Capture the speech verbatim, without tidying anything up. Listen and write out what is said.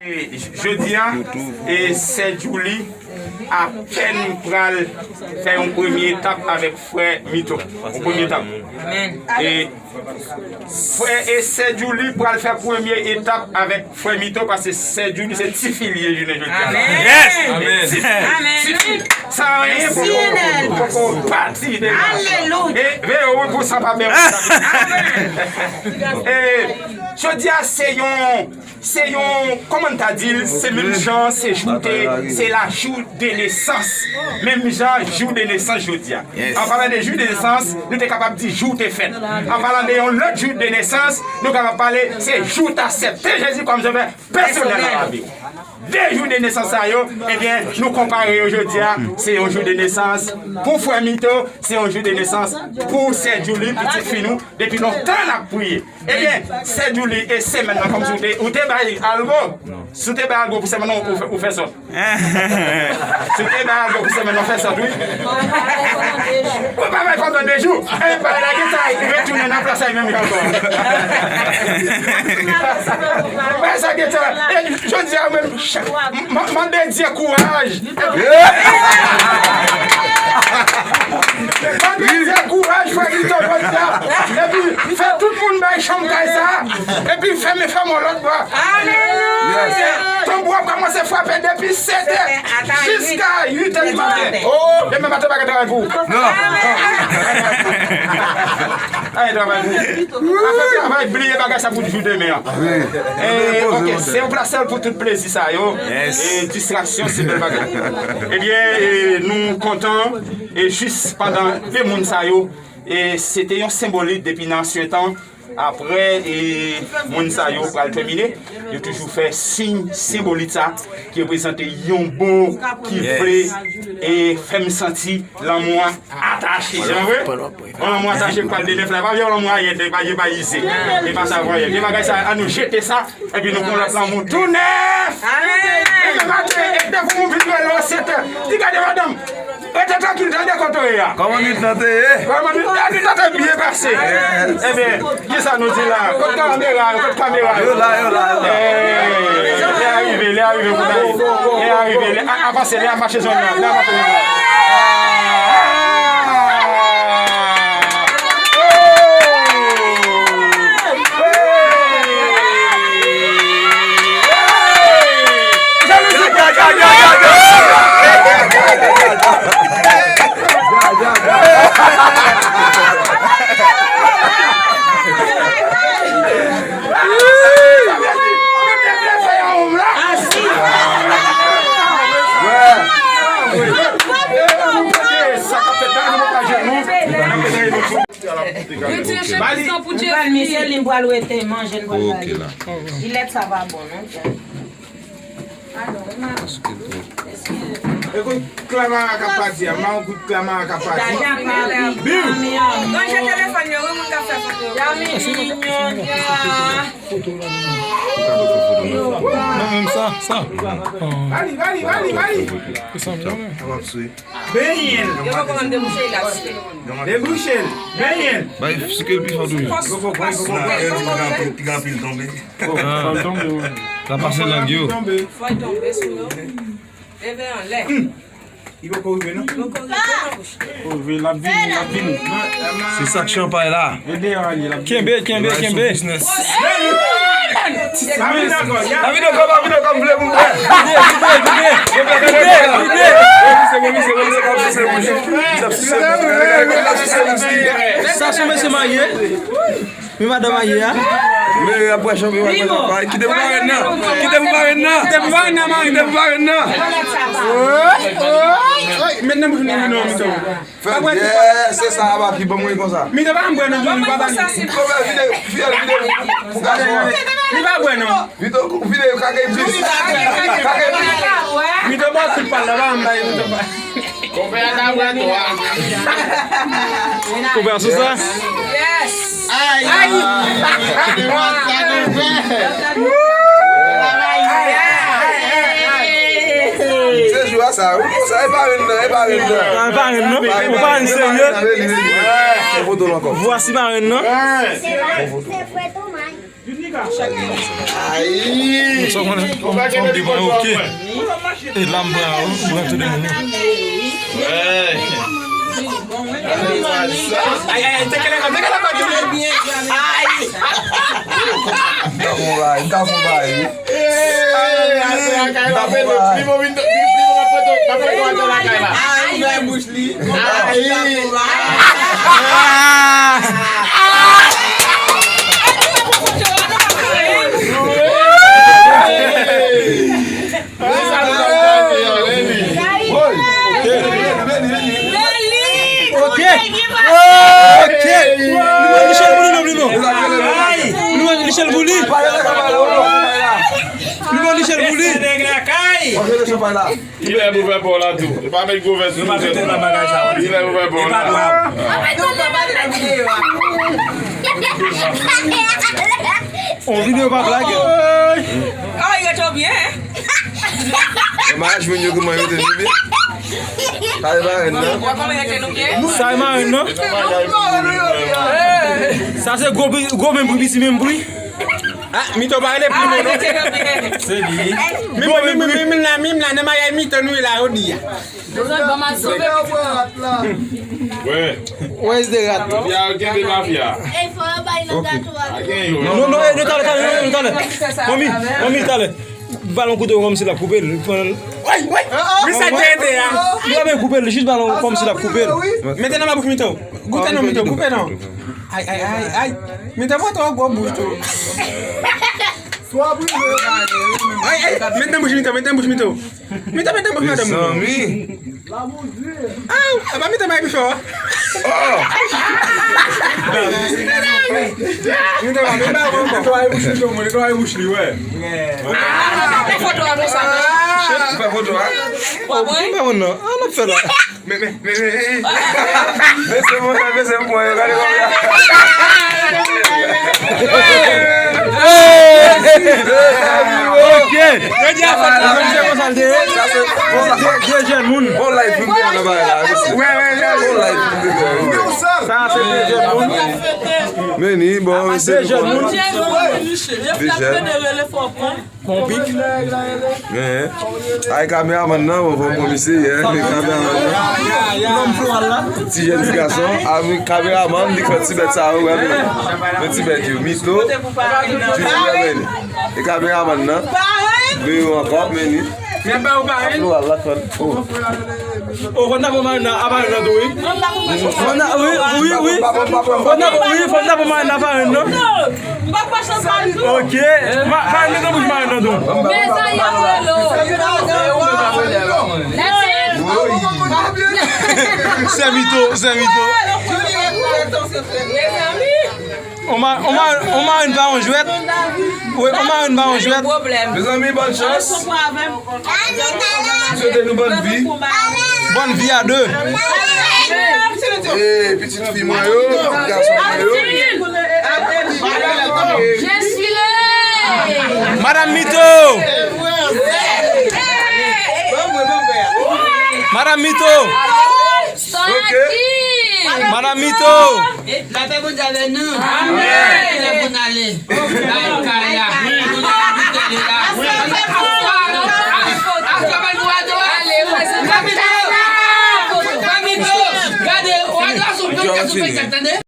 E, j- jodi a, e, sè Djouly apèn pral fè yon premye etap avèk frè Mito. Yon premye etap. E frè e sè Djouly pral fè premye etap avèk frè Mito, paske sè Djouly se tifi li ye jounen jodi a la. Yes! Amen. Tifi, tifi. Sa anyen poko, poko pati deja. Alelouya. E veye wi pou sa pa bè. E jodi a se yon Se yon, kòman n ta di l, se menm jan, se jou de, se la jou de nesans. Menm jan, jou de nesans jodi a. An palan de jou de nesans, nou te kapab di jou de fèt. An palan de yon lòt jou de nesans, nou kapab pale, se jou w t aksepte Jezi kòm sovè pèsonèl nan lavi w. De jou de nesans sa yo, ebyen, nou konpare yo jodi a, se yon jou de nesans pou frè Mito, se yon jou de nesans pou sè Djouly, pitit fi nou, depi lontan n ap priye. Ebyen, sè Djouly, e semèn nan, kòmsi w te, ou te bay algo? Si w te bay algo pou semèn nan, ou, ou fè, ou fè sòt. Si w te bay algo pou semèn nan, ou fè sòt, wi. Ou pa bay pandan de jou. E bay la, gen sa, retounen nan plas la, menm jan ankò. Bay sa, gen sa. E jodi a, menm, m- m- mande Dye kouraj. Mande Dye kouraj, frè Mito, jodi a. Epi, fè tout moun bay chanm kay sa. Epi, fèmen, fèmen yon lòt bò. Alelouya! Tanbou ap kòmanse frape depi sèt è jiska uit è di maten. Oh, demen maten, pa gen travay pou ou. Non. Pa gen travay pou ou. Pa fè travay, bliye bagay sa pou jou demen an. E, ok, se yon plas sèl pou tout plezi sa yo. E distraksyon, se bèl bagay. Ebyen, e, nou kontan, e jis pandan de moun sa yo, e se te yon senbolik depi nan ansyen tan. Apre, e, moun sa yo pral tèmine, yo toujou fè siy senbolik sa, ki reprezante yon bon ki vle, e, fè m santi lanmou an atache. Se vre? Yon lanmou atache k pral de nèf la, pa vye lanmou ayè, pa vye pa ize. E pa sa vre. Gen bagay sa, an nou jete sa, epi nou pran lòt lanmou tou nèf. Demen maten, e depi moun vin rele w sèt è, di gade madanm, rete trankil, tande kote w ye a. Kòman nwit lan te ye? Kòman nwit lan te byen pase? Ebyen, kisa nou di la? Kot kamera yo? Kot kamera yo? Yo la, yo la, yo la. Lè a rive, lè a rive pou n ale. Lè a rive, lè a avanse, lè a mache zòn nan, lè a mache zòn nan. Li di yon chemiz pou Dye. Misye li pral rete manje, l pral bale. Jilèt sa pa bon non. Ekout, Klamara k ap pati a, m a ekout Klamara k ap pati. Bim! Ranje telefòn yo, wi, moun k ap fè foto. Dami Junior. Nan menm sa, sa. Vali, vali, vali, vali. Benyen l. Yo poko konn debouche l ap swe. Debouche l. Benyen l. Bay sike l pi fò toujou. Pòs, pòs, pòs. Li gen anpil, li gen anpil tonbe. L ap pase lang yo. Fò l tonbe sou yo. Leve anlè. Li poko rive non. Poko rive non, bouch. Poko rive, l ap vini, l ap vini. Se sak chanpay la. Ede a li, l ap vini. Kenbe, kenbe, kenbe. David ankò, ya. David ankò, David ankò, m vle pou m wè. Vide, vide, vide. Vide, vide. Remise, remise, remise, remise. Sa se mesye marye. Men madanm a ye a. Men apre chanpay, apre chanpay. Kite pou marèn nan. Kite pou marèn nan. Kite pou marèn nan, mari. Kite pou marèn nan. Oy, oy, oy. Menm nan bouch nou non, Mito. Fè byè, se sa, a pa pi bon mwen konsa. Mito pa bwè non, Mito pa bwè. Konbyen vide, fiyèl vide pou, pou gason an. Li pa bwè non. Vide, vide, kake plis. Kake plis. Mito pa tout pal la, pa anba, Mito pa. Konpè a ta wè twa. Konpè a sou sa? Yes. Ay, ay. Se jou a, Sa, ou konn sa, e pa renn nan, e pa renn nan. Sa, e pa renn nan. Ou pa renn serye. Fè foto l ankò. Vwasi pa renn nan. Fè foto. Ayi. Sa w konnen? Fòm de ban, oke. E la m pran, m pran tout de moun. Ay, ay, ay, teke la, teke la, teke la. Ay. M ta fon bay, m ta fon bay. Ay, ay, ay, ay, ay, ay. Ay, ay, ay. Ok. Ok. Li mande Michel pou li, non, li non. Li mande Michel pou li. Li mande Michel pou li. Li lè pou fè pa w la tou. E pa met gwo vès sou tèt ou. Li lè pou fè pa w la. On videyo pa blag. Oh, yo to byen. Maryaj moun yo kouman yo te nou byen. Sa e marenn nan. Sa e marenn nan. Sa se gwo bi-, gwo menm pri, piti menm pri. Ah, Mito pa rele Primo non. Se li. Menm, menm, menm, menm la, menm la, nan maryaj Mito nou ye la, jodi a. Where is the rat? Mafya, kenbe mafya. Ey, fò yo bay nan gato a. Non, non, ey, nou talè, talè, nou talè. Manmi, manmi, talè. Balon koute kòmsi l ap koupe l. Woy, woy. Men sa djè ete a. Li ap koupe l, jis balon kòmsi l ap koupe l. Mete nan bouch Mito. Goute non, Mito, koupe non. Ay, ay, ay, ay. Mito, pran twò gwo bouch tou. Ay, ay, met nan bouch Mito, met nan bouch Mito. Mito, met nan bouch madanm ou. Mezanmi. Ah, apa Mito bay pi fò? Oh. Mito, pa, men ba mwen ankò. Netwaye bouch Mito, mwen netwaye bouch li, wè. Ah, fè foto a konsa. Fè foto a. Ou pa wè non. Ah, n ap fè la. Men, men, men, men, men. Mesye, mwen, mesye, mwen, gade kòman. Ok. Jodi a fèt la, mesye, konsa l te ye. De, de jèn moun. Bon live pou mwen nan bagay la, mesye. Bon live pou mwen. Sa se de jèn moun. Meni, bon, mesye. De jèn moun. De jèn. Bon pik. Men, ay kameramann nan, bon, bon, bon, misye, ye, men kameramann nan. Ti jèn ti gason, avèk kameramann, li pran ti bèt sa yo, wè, men. Men ti bèt yo, Mito, Junior, men. E kameramann nan, men yo ankò, men li. Floral la, fè. Oh. Oh, fò n ta pran marenn nan, a marenn nan tou, wi. Fò n ta, wi, wi, wi. Fò n ta, wi, fò n ta pran marenn nan, a marenn nan. Ok. Ma, marenn nan, bouch marenn nan tou. Sè Mito, sè Mito. On ma-, on ma-, on marenn pa on jwèt. Wi, on marenn pa on jwèt. Mezanmi, bòn chans. M swete nou bòn vi. Bòn vi a de. Eh, pitit fi mwen yo, pitit gason mwen yo. Madanm Mito. Madanm Mito. Ok. Madanm Mito. Lapè Bondye avèk nou. Amèn. Lè pou n ale. Bay kay la. Pou nou abite la. Aksyon ban nou ado. Ale, Mamito. Mamito. Gade, ou ado a sou pèt, sou pèt, tande?